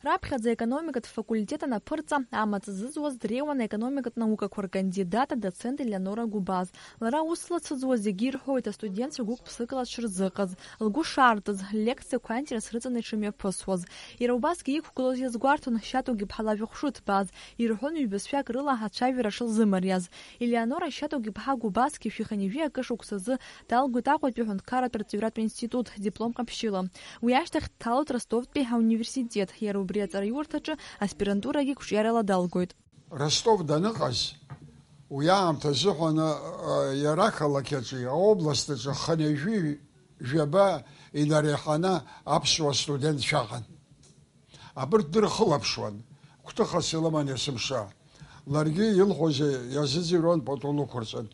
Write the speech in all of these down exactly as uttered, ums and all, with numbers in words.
Раԥхьаӡа аекономикатә факультет анаԥырҵа, амаҵ зызуаз дреиуан аекономикатә наукақәа ркандидат, адоцент Елеонора Гәыбаз. Лара аус лыцыӡуа зегьы ирҳәоит, астудентцәа гәык-ԥсыкала дшырзыҟаз, лгәы шаартыз, лекциақәа аинтерес рыҵаны иҽымҩаԥысуаз. Иара убасгьы иқәгылоз иазгәарҭон Шьатугьы ԥҳа лажәа хәшәы ҭбааз, ирҳәон ҩбасҩык рыла ацәажәара шылзымариаз. Елеонора Шьатугьы ԥҳа Гәыбазгьы шәи хынҩажәи акы шықәсазы далгоит Аҟәатәи аҳәынҭқарратә арҵаҩратә институт диплом ҟаԥшьыла. Уи ашьҭахь дҭалоит Ростовтәи ауниверситет, иара убри аҵараиурҭаҿы аспирантурагьы қәҿиарала далгоит. Ростов даныҟаз, уи аамҭа азыҳәан, а, иара ақалақь аҿы, аобласт аҿы хынҩажәи жәаба инареиҳаны аԥсуа студентцәа ыҟан. Абырҭ дырхылаԥшуан, гәҭыхас илыман есымша. Ларгьы илҳәоз иазыӡырҩуан, пату лықәырҵан.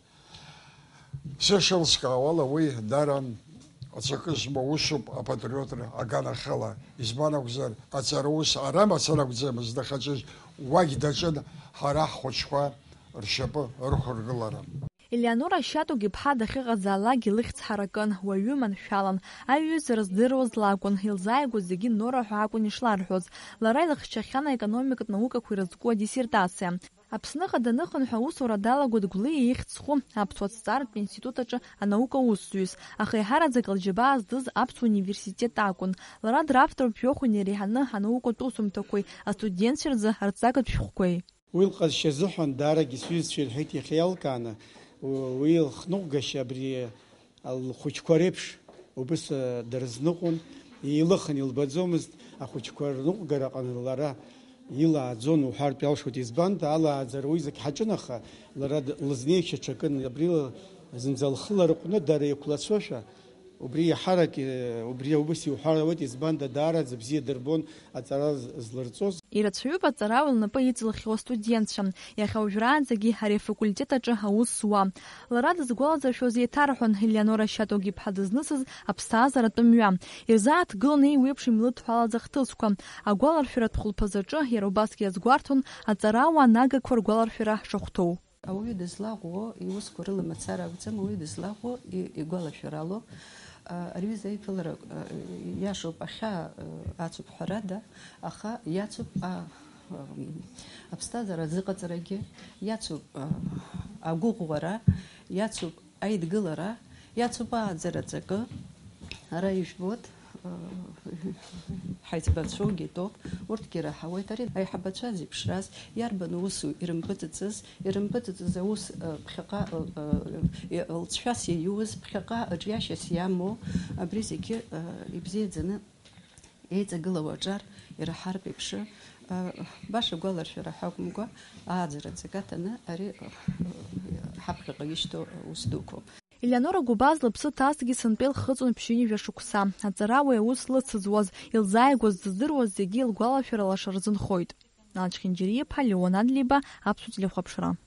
Сышылскаауала, уи даара аҵакы змоу усуп апатриотра аганахьала. Избан акәзар, аҵара ус ара мацара акәӡамызт дахьаҿыз, уагь даҿын ҳара ҳхәыҷқәа ршьапы ырхыргылара. Елеонора Шьатугьы ԥҳа дахьыҟазаалакгьы лыхьӡ ҳаракын, уаҩы маншәалан, аиҩызара здыруаз лакәын, илзааигәаз зегьы Нора ҳәа акәын ишларҳәоз. Лара илыхьчахьан аекономикатә наукақәа ирызку адиссертациа. Аԥсныҟа даныхынҳәы аусура далагоит Гәлиа ихьӡ зху аԥсуа ҭҵааратә институт аҿы анаука усзуҩыс, аха еиҳараӡак лџьабаа здыз аԥсуа университет акәын. Лара дравтор жәохә инареиҳаны анаукатә усумҭақәеи астудентцәа рзы арҵагатә шәҟәқәеи. Уи лҟазшьа азыҳәан даарагьы сҩызцәа ирҳәеит иахьа иалкааны, у-, уи лхныҟәгашьа абри лхәыҷқәа реиԥш убыс, а, дырзныҟәон, илыхын илбаӡомызт, ахәыҷқәа рныҟәгара аҟны лара илааӡон уҳәартә иалшоит, избан, алааӡара уи зегь ҳаҿын, аха лара д-, лызнеишьа ҽакын, абри ла-, зынӡа лхы ларҟәны дара еиқәлацәошәа, убри иаҳарак, э, убри убыс иуҳәар ауеит, избанда даараӡа бзиа дырбон аҵара з-, злырҵоз. Ирацәаҩуп аҵарауаҩ лнапы иҵылхьоу астудентцәа, иахьа уажәраанӡагьы ари афакультет аҿы аус зуа. Лара дызгәалазыршәоз еиҭарҳәон, Елеонора Шьатугьы-иԥҳа дызнысыз аԥсҭазааратә мҩа. Ирзааҭгылон еиуеиԥшым илыдҳәалаз ахҭысқәа. Агәаларшәаратә хәылԥазаҿы иара убасгьы иазгәарҭон аҵарауаа нагақәа ргәаларшәара шахәҭоу. Ауаҩы дызлаӷәӷәо иусқәа рыла мацара акәӡам, ауаҩы дызлаӷәӷәо и-, игәалашәаралоуп. А, ари аҩыза аиԥылара, а, иашоуп, ахьаа, а, ацуп ҳәарада, аха иацуп, а, ам, аԥсҭазаара азыҟаҵарагьы, иацуп, а, агәыӷәӷәара, иацуп аидгылара, иацуп ааӡара аҵакы. Ара ижәбоит, а, ҳаиҵбацәоугьы итәоуп, урҭгьы раҳауеит. Ари аиҳабацәа зеиԥшраз, иарбан усу ирымпыҵыҵыз, ирымпыҵыҵыз аус, а, ԥхьаҟа, а, а, лҵшәас иаиуз, ԥхьаҟа аҿиашьас иамоу, абри зегьы, а, ибзиаӡаны еиҵагылоу аҿар ираҳартә еиԥш, а, баша гәаларшәара ҳәа акәымкәа, ааӡара аҵакы аҭаны ари, а, ҳаԥхьаҟа ишьҭоу аус дуқәоуп. Елеонора Гәыбаз лыԥсы ҭазҭгьы сынтәа илхыҵуан ԥшьынҩажәа шықәса. Аҵарауаҩ аус лыцызуаз, илзааигәаз дыздыруаз зегьы илгәалашәара лаша рзынхоит. Нал Чхинџьариа-иԥҳа, Леон Адлеиба, Аԥсуа телехәаԥшра.